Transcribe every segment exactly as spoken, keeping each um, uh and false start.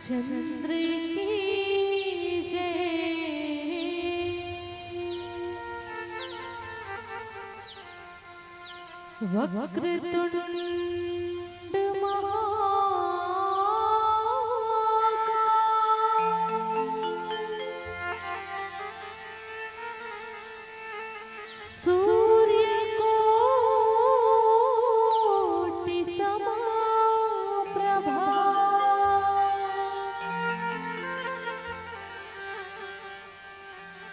चंद्र की जय। वक्रतुंड महाकाय। सूर्यकोटि समप्रभा।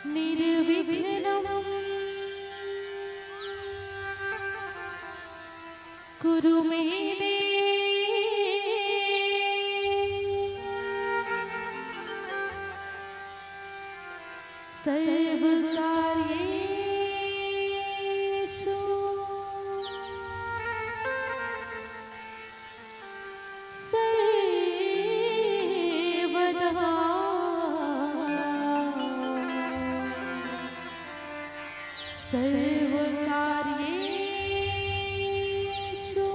निर्विघ्नं कुरु मे देव। सर्वकार्येषु सर्वदा। सर्वकार्येषु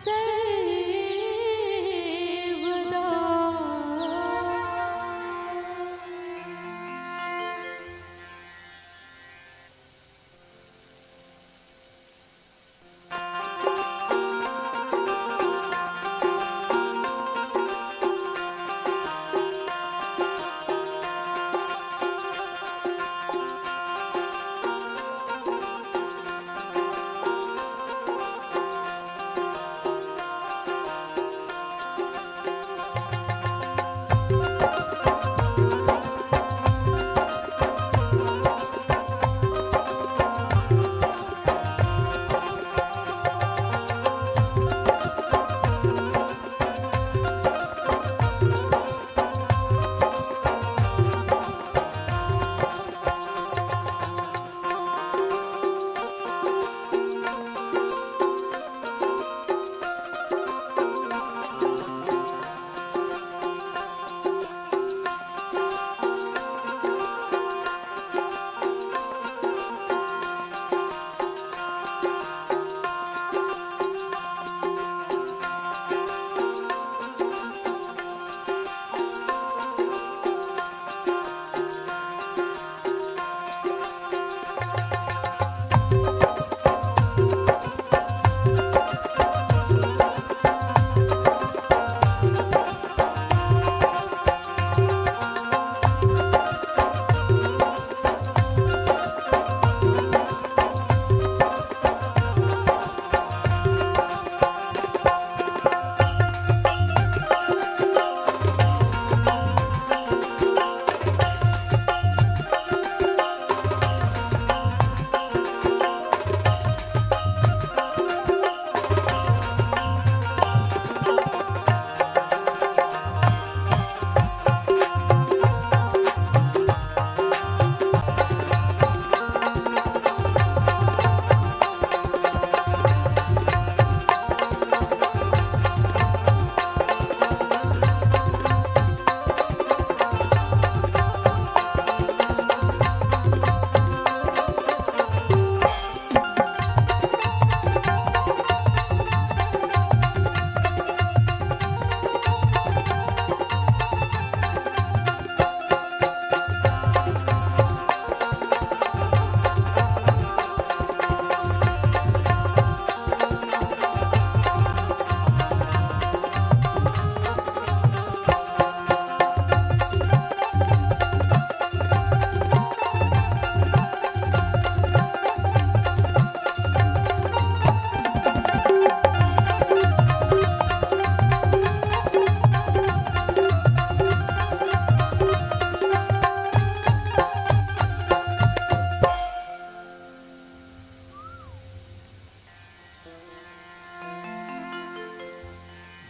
सर्वदा।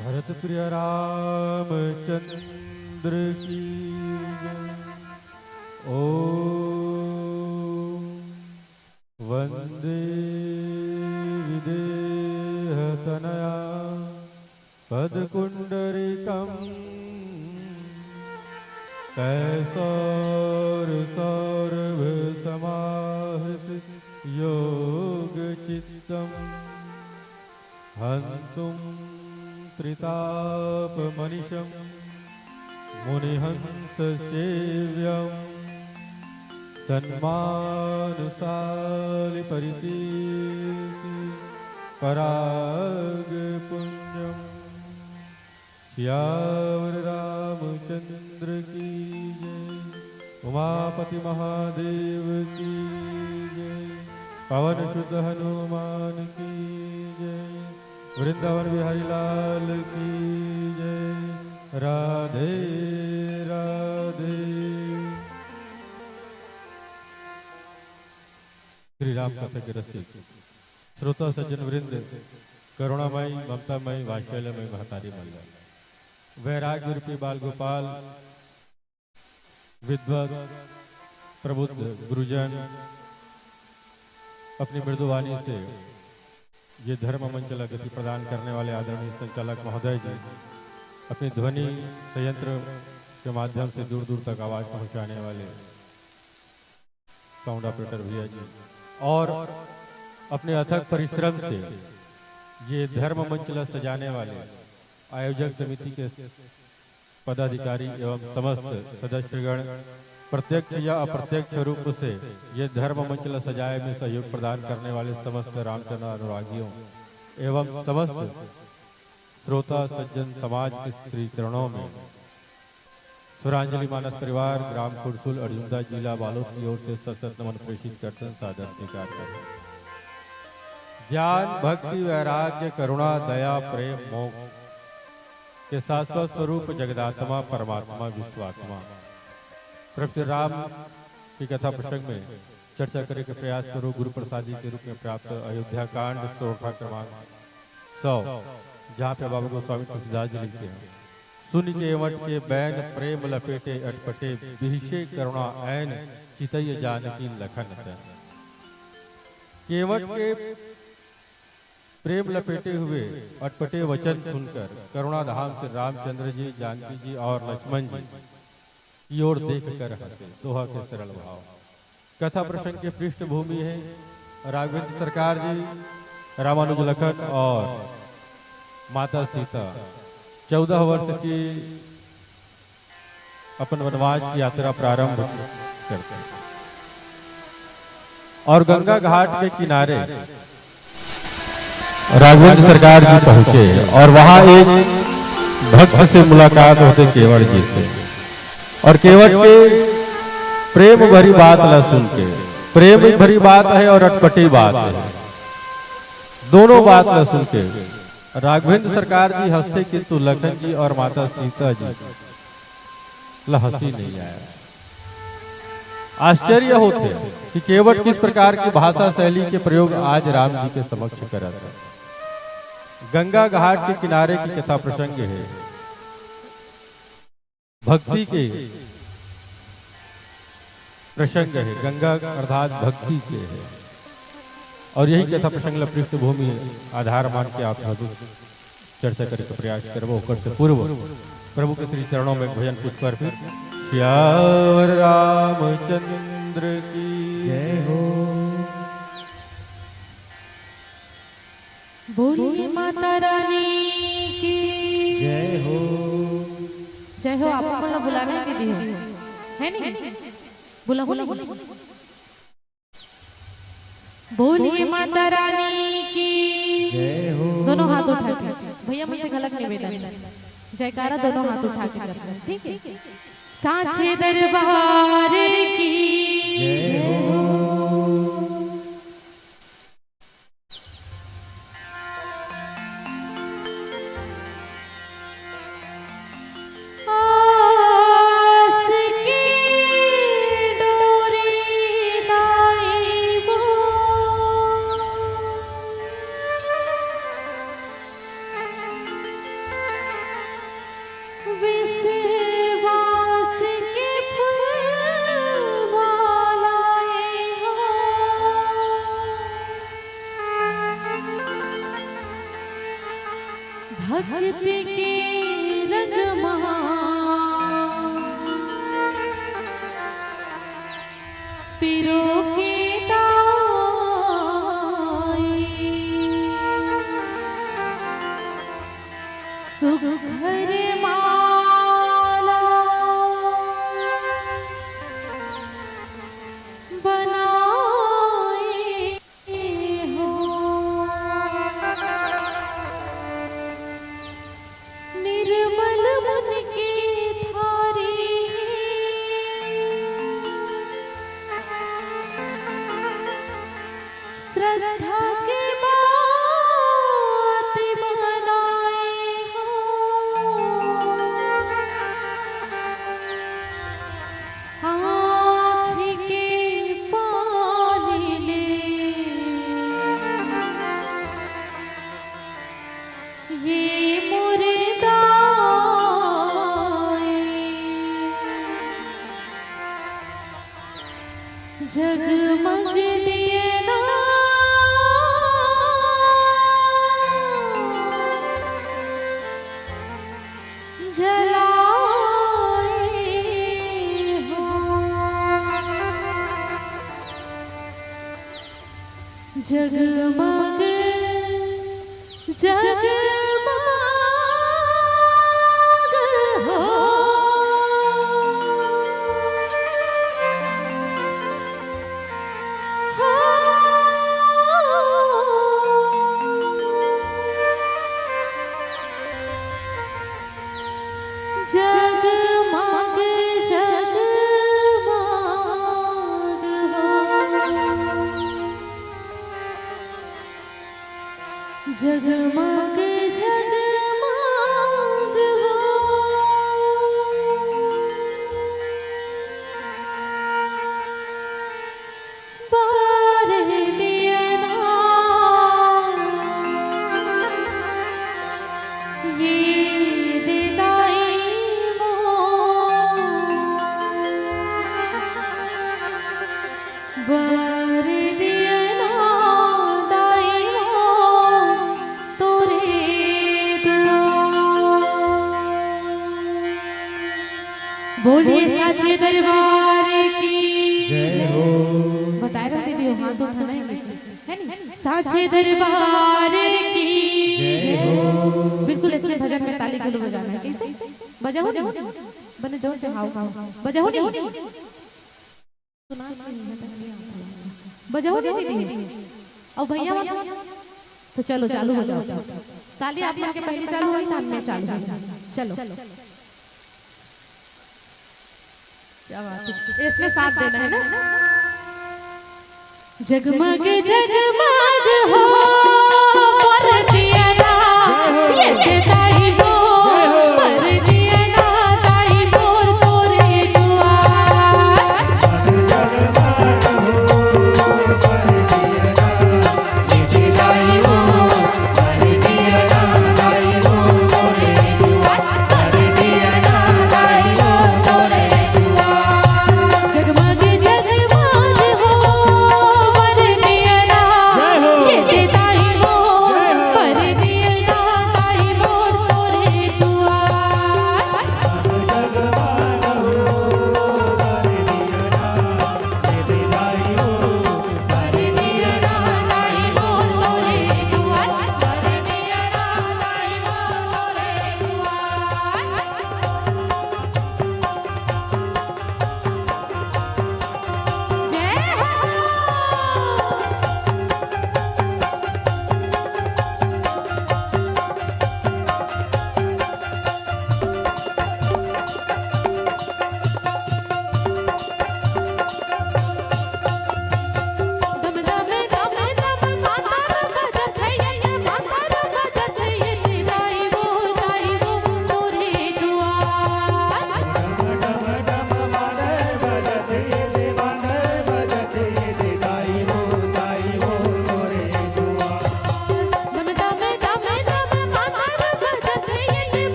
भरत प्रिय रामचंद्र की जय। ओम वंदे विदेह तनया पद पुंडरीकम। कैसौर सौरभ समाहृत योग चित्तम। हंतुम त्रितापमनिशं मुनिहंससेव्यं सन्मानुसालिपरितीति परागपुञ्जम्। सियावर रामचंद्र की जय, उमापति महादेव की जय, पवन सुत हनुमान की जय, वृंदावन बिहारी लाल की जय। राधे राधे। श्री राम कथा के रसिक श्रोता सज्जन वृंद, करुणामयी, ममतामयी, वात्सल्यमयी महतारी मन ला वैराग्य रूपी बाल गोपाल, विद्वत, प्रबुद्ध गुरुजन अपनी मृदुवाणी से ये धर्म मंच ला गति प्रदान करने वाले आदरणीय संचालक महोदय जी, अपनी ध्वनि संयंत्र के माध्यम से दूर दूर तक आवाज पहुंचाने वाले साउंड ऑपरेटर भैया जी, और अपने अथक परिश्रम से ये धर्म मंच ला सजाने वाले आयोजक समिति के पदाधिकारी एवं समस्त सदस्यगण, प्रत्यक्ष या अप्रत्यक्ष रूप से ये धर्म मंच ला सजाए में सहयोग प्रदान करने वाले समस्त रामचंद्र अनुरागियों एवं समस्त श्रोता सज्जन समाज के श्री चरणों में स्वरांजलि मानस परिवार, ग्राम खुरसुल, अर्जुंदा, जिला बालोद की ओर से सशत नमन प्रेषित करथन, सादर स्वीकार करथन। ज्ञान, भक्ति, वैराग्य, करुणा, दया, प्रेम, मोक्ष के शाश्वत स्वरूप जगदात्मा, परमात्मा, विश्वात्मा, प्रभु श्री राम की कथा प्रसंग में चर्चा करे के प्रयास करो। गुरु प्रसादी के रूप में प्राप्त अयोध्या कांड, श्लोक क्रमांक सौ, जहाँ पे बाबा गोस्वामी तुलसीदास जी लिखते हैं, "सुनि केवट के बैन प्रेम लपेटे अटपटे, बिहसे करुणा ऐन चितैय जानकी लखन तैन।" केवट के प्रेम लपेटे हुए अटपटे वचन सुनकर करुणा धाम से रामचंद्र जी, जानकी जी और लक्ष्मण जी की ओर देखकर हंसे। दोहा के सरल भाव। कथा प्रसंग की पृष्ठभूमि है राघवेंद्र सरकार जी, रामानुज लखन और माता सीता चौदह वर्ष की अपन वनवास की यात्रा प्रारंभ करते हैं और गंगा घाट के किनारे राघवेंद्र सरकार जी पहुंचे और वहां एक भक्त से मुलाकात होते केवट जी से, और केवट के प्रेम भरी बात ला सुन के, प्रेम भरी बात है और अटपटी बात है, दोनों बात ला सुन के राघवेंद्र सरकार जी हंसते, किंतु लखन जी और माता सीता जी ला हंसी नहीं आया। आश्चर्य होथे कि केवट किस प्रकार की भाषा शैली के प्रयोग आज राम जी के समक्ष करत हे। गंगा घाट के किनारे की कथा प्रसंग है, भक्ति के प्रसंग है, गंगा अर्थात भक्ति के है। और यही कथा प्रसंग ला पृष्ठभूमि आधार मान के आप सब चर्चा करे के प्रयास करबो। ओकर से पूर्व प्रभु के श्री चरणों में भजन पुष्प अर्पित। सियावर रामचंद्र की जय हो। बोलिए माता रानी की जय हो। जय हो। आप मन ला बुलाना है दीदी, है नहीं? बुला, बोला, बोला। बोलिए माता रानी की जय हो। दोनों हाथ उठा के भैया मन से घलक निवेदन, जयकारा दोनों हाथ उठा के करना, ठीक है? सांचे दरबार की जय हो। आस की डोरी लाई वो, विश्वास के फूल माला ये हो। भक्ति के रंग मा पिरो के ताई। जगमग दियना जलाए हो, जगमग जगमग हो। जगमग जगमग हो। जगमग जगमग हो। बार दियना ये दे दाई मोर। बार दियना दाई मोर तोरे दुआर। बोलिए साचे दरबार की। जय हो। बताए रहते भी हो, हाथ उठाना है, है नहीं? साचे दरबार की। जय हो। बिल्कुल इसमें भजन में ताली गुलू बजाना है। कैसे? बजाओ नहीं? बने जोर से, हाउ, हाउ। बजाओ नहीं? सुना नहीं है, बजाओ नहीं दीदी? अब भैया, तो चलो, चालू हो जाओ। ताली आप मन के पहले चालू हुई, तो हम में चालू हुई। चलो। क्या बात है, इसमें साथ देना है ना। जगमग जगमग हो, पर दियना, ये दे दाई मोर, पर दियना दाई मोर तोरे दुआर। जगमग जगमग हो, बर दियना, ये दे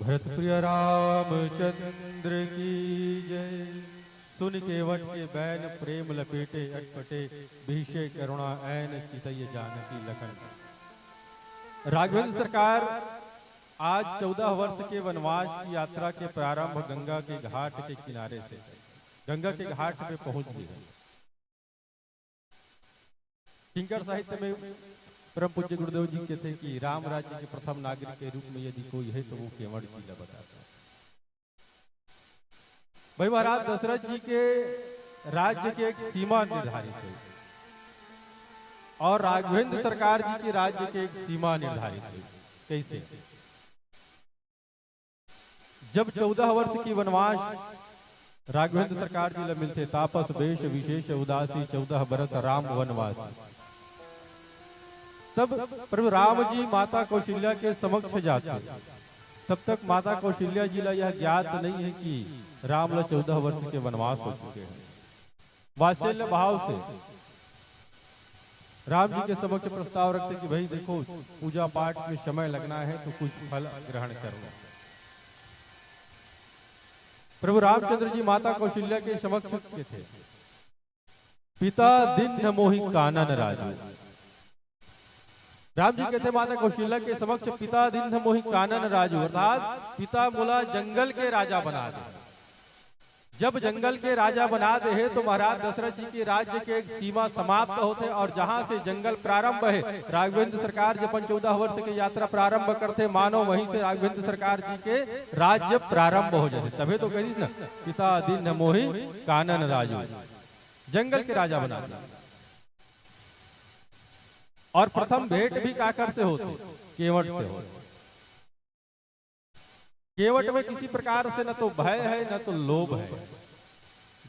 भरत प्रिय रामचंद्र की जय। सुनि केवट के बैन प्रेम लपेटे अटपटे, बिहसे करुणा ऐन चितई जानकी लखन। राघवेंद्र सरकार आज चौदह वर्ष के वनवास की यात्रा के प्रारंभ गंगा के घाट के किनारे से, गंगा के घाट पे पहुंच गए हैं। किंकर साहित्य में परम पूज्य गुरुदेव जी कहते हैं कि राम राज्य के प्रथम नागरिक के रूप में यदि कोई है तो वो केवट जी ला बताता है। भाई महाराज दशरथ जी के राज्य के एक सीमा निर्धारित है और राघवेंद्र सरकार जी के राज्य के एक सीमा निर्धारित है। कैसे? जब चौदह वर्ष की वनवास राघवेंद्र सरकार जी ला मिलथे, तापस वेश विशेष उदासी, चौदह बरस राम वनवास। तब प्रभु राम जी माता कौशल्या के समक्ष जाते, तब तक माता कौशल्या जी ला यह ज्ञात नहीं है कि राम ला चौदह वर्ष के वनवास हो चुके हैं। वात्सल्य भाव से राम जी के समक्ष प्रस्ताव रखते कि भाई देखो, पूजा पाठ में समय लगना है तो कुछ फल ग्रहण कर लो। प्रभु रामचंद्र जी माता कौशल्या के समक्ष के थे, पिता दीन्ह मोहि कानन राजू। राम जी कहते माता कौशल्या के समक्ष, पिता दीन्ह मोहि कानन राजू, अर्थात पिता मोला जंगल के राजा बना दे। जब जंगल के राजा बना दे है तो महाराज दशरथ जी के राज्य के एक सीमा समाप्त होते और जहां से जंगल प्रारंभ है, राघवेंद्र सरकार जी अपन चौदह वर्ष के यात्रा प्रारंभ करते, मानो वहीं से राघवेंद्र सरकार जी के राज्य प्रारंभ हो जाते। तभी तो कही ना, पिता दीन्ह मोहि कानन राजू, जंगल के राजा बना दिया। और प्रथम भेंट भी काकर से होते? केवट से होते। केवट में किसी प्रकार से न तो भय है, न तो लोभ है,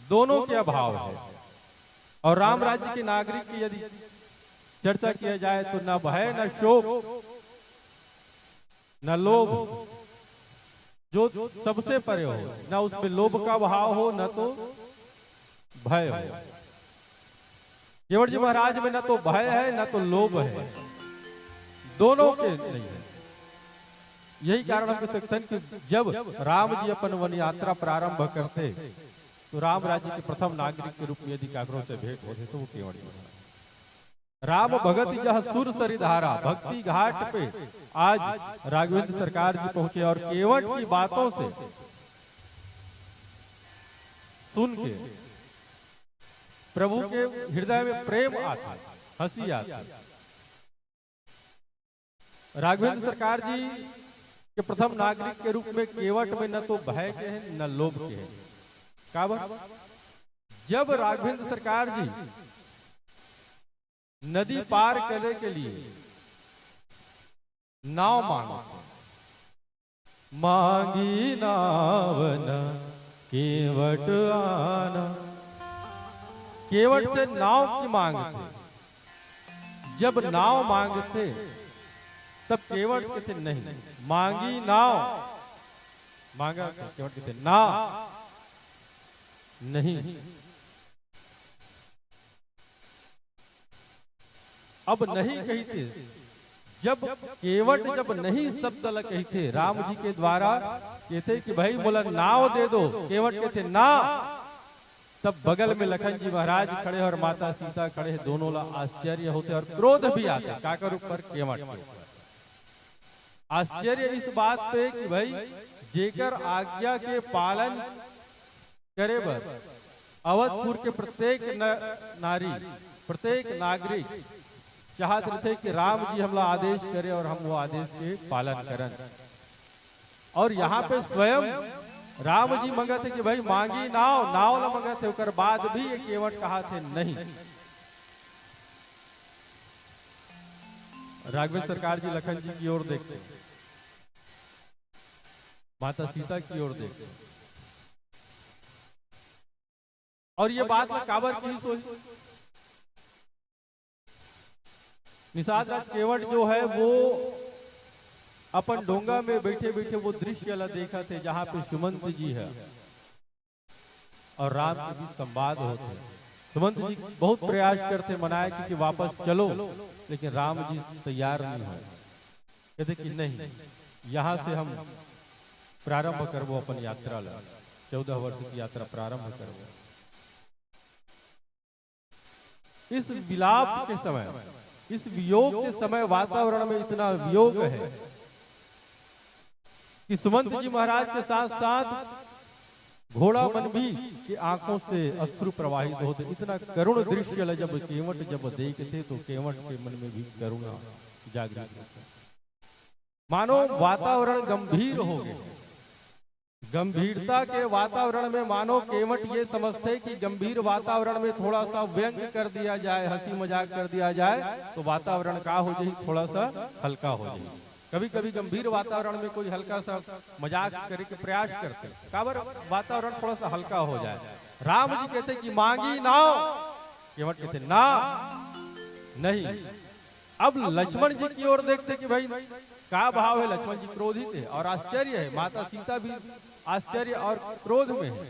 दोनों के अभाव है। और राम राज्य के नागरिक की यदि चर्चा किया जाए तो न भय, न शोक, न लोभ, जो सबसे परे हो, न उसमें लोभ का भाव हो, न तो भय हो। केवट जी महाराज में न तो भय है, न तो लोभ है, दोनों के नहीं है। यही कारण हम कह सकते हैं कि जब राम जी अपन वन यात्रा प्रारंभ करते तो राम राज्य के प्रथम नागरिक के रूप में यदि काकरों से भेंट होते तो वो केवट जी महाराज। राम भगत जह सुर सरिधारा, भक्ति घाट पे आज राघवेंद्र सरकार जी पहुंचे और केवट की बातों से सुन के प्रभु के हृदय में प्रेम आता, हंसी आती। राघवेंद्र सरकार जी के प्रथम नागरिक के रूप में केवट में न तो भय के है, न लोभ के है। काबर? जब राघवेंद्र सरकार जी नदी पार करे के लिए नाव मांगथे, मांगी नाव न केवट आना। केवट से नाव की मांगथे। जब नाव मांगथे, तब केवट कथे नहीं, मांगी नाव। मांगा तो केवट कथे ना, नहीं। अब नहीं कहिथे, जब केवट जब नहीं शब्द ल कहिथे, राम जी के द्वारा कहिथे कि भाई मोला नाव दे दो, केवट कहिथे ना, तब बगल में लखन जी महाराज खड़े और माता सीता खड़े हैं, दोनों ला आश्चर्य होथे और क्रोध भी आथे। काकर ऊपर? केवट के ऊपर। आश्चर्य इस बात पे कि भाई जेकर आज्ञा के पालन करे बर अवधपुर के प्रत्येक न-, नारी, प्रत्येक नागरिक चाहत रहिथे कि राम जी हमला आदेश करे और हम वो आदेश के पालन करन। और यहाँ पे स्वयं राम जी मंगत हे कि भाई मांगी नाव, नाव ला मंगत हे, ओकर बाद भी ये केवट कहाथे नहीं। राघवेंद्र सरकार जी लखन जी की ओर देखते, माता सीता की ओर देखते, और ये बात ला काबर की सोच? निषाद राज केवट जो है वो अपन डोंगा में बैठे बैठे वो दृश्य ला देखथे जहां पे सुमंत जी है और राम के बीच संवाद होथे। सुमंत जी बहुत प्रयास करथे मनाए कि, कि वापस चलो, लेकिन राम जी तैयार नहीं हो। कहथे कि नहीं, यहाँ से हम प्रारंभ करबो अपन यात्रा ला। चौदह वर्ष की यात्रा प्रारंभ करबो। इस विलाप के समय, इस वियोग के समय वातावरण में इतना वियोग है कि सुमंत जी महाराज के साथ साथ घोड़ा मन भी के आंखों से अश्रु प्रवाहित होते। इतना करुण दृश्य ल जब केवट जब देखते तो केवट के मन में भी करुणा जागृत होती। मानो वातावरण गंभीर हो गए। गंभीरता के वातावरण में मानो केवट ये समझते कि गंभीर वातावरण में थोड़ा सा व्यंग कर दिया जाए, हंसी मजाक कर दिया जाए, तो वातावरण का हो जाए, थोड़ा सा हल्का हो जाए। कभी कभी गंभीर वातावरण में कोई हल्का सा मजाक करे के प्रयास करते, काबर वातावरण थोड़ा सा हल्का हो जाए। राम जी कहते कि मांगी नाव, केवट कहते ना, नहीं। अब लक्ष्मण जी की ओर देखते कि भाई का भाव है, लक्ष्मण जी क्रोधित है और आश्चर्य है, माता सीता भी आश्चर्य और क्रोध में है।